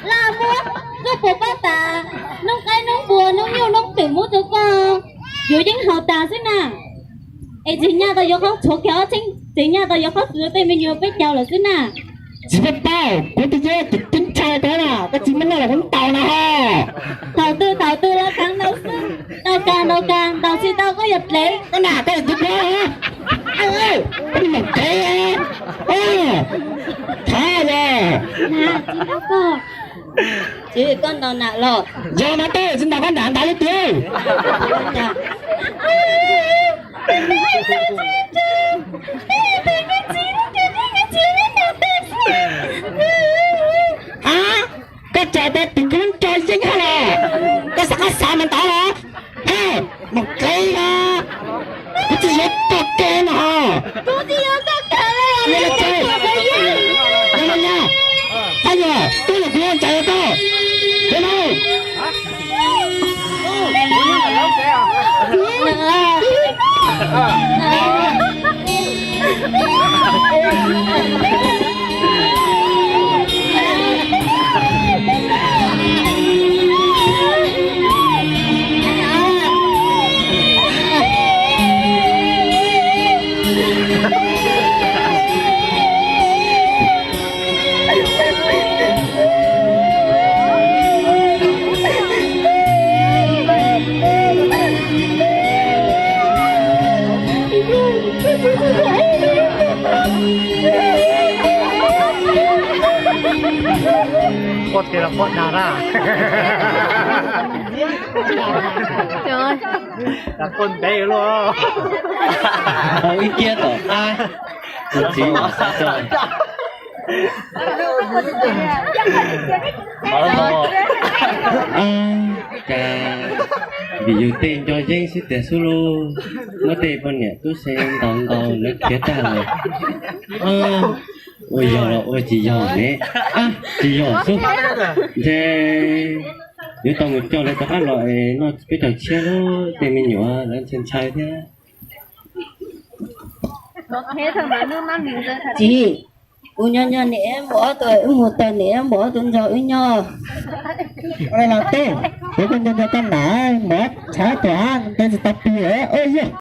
Laj Muab, koj puas paub tas noob qaib noob npua noob nyuj noob twm muab rau koj, yuav yeeb haus tas xwb na. Es tsis nyaj tau yuav qhov tshuav kiag ob txheeb, tsis nyaj tau yuav qhov xwm tej me nyuam peb caug lawm xwb na. Tsis paub paub, kuv twb yog tus tib ntshai koj na, koj tsis muab noj los kuv ntaus na ho. Thaum twg thaum twg los khav ntaus xwb, ntaus kag ntaus kag ntaus tsis tau koj yog dlev. Koj nam koj yog tus koj, koj yog dlev, thav os. Tsis koj ntaus nam los. Yog mas tej tsis ntaus koj nam ntaus li tiag. Ha, koj tseem tias tus koj cog yeeb hab los, koj xav koj xav mas ntawd los. Hej, mus dlev na, kuv tsis yuav koj kiag no. Kuv tsis yuav koj kiag li. Yog li ces, yog li na, Thaj Yuam, twb yog kuv ua ntxhais koj, yog no. Quaj tias los quaj dag na. Los quaj ntev luaj. Tau ib kiag tom qab, tus txiv mam xav tso. Cas vim yus tej nco yeeb xwb tiag xwb lauj, muab tej poj niam tub se ntaus ntaus lawv khiav tag lawm. Ua yog los ua tsis yog ne? Tsis yog xwb. Ntshe yuav tau mus coj lawv rov qab los es noj peb caug tshiab lub tej me nyuam lawv ntshai ntshai thiab. Tsis, kuv nyob nyob niam mus ob tug, wb mus tau niam mus ob tug nrog wb nyob. Ua li los tej, kuv kuj nco nco koj nam mus ob tshav tuaj ntev tsis tau pw. Yog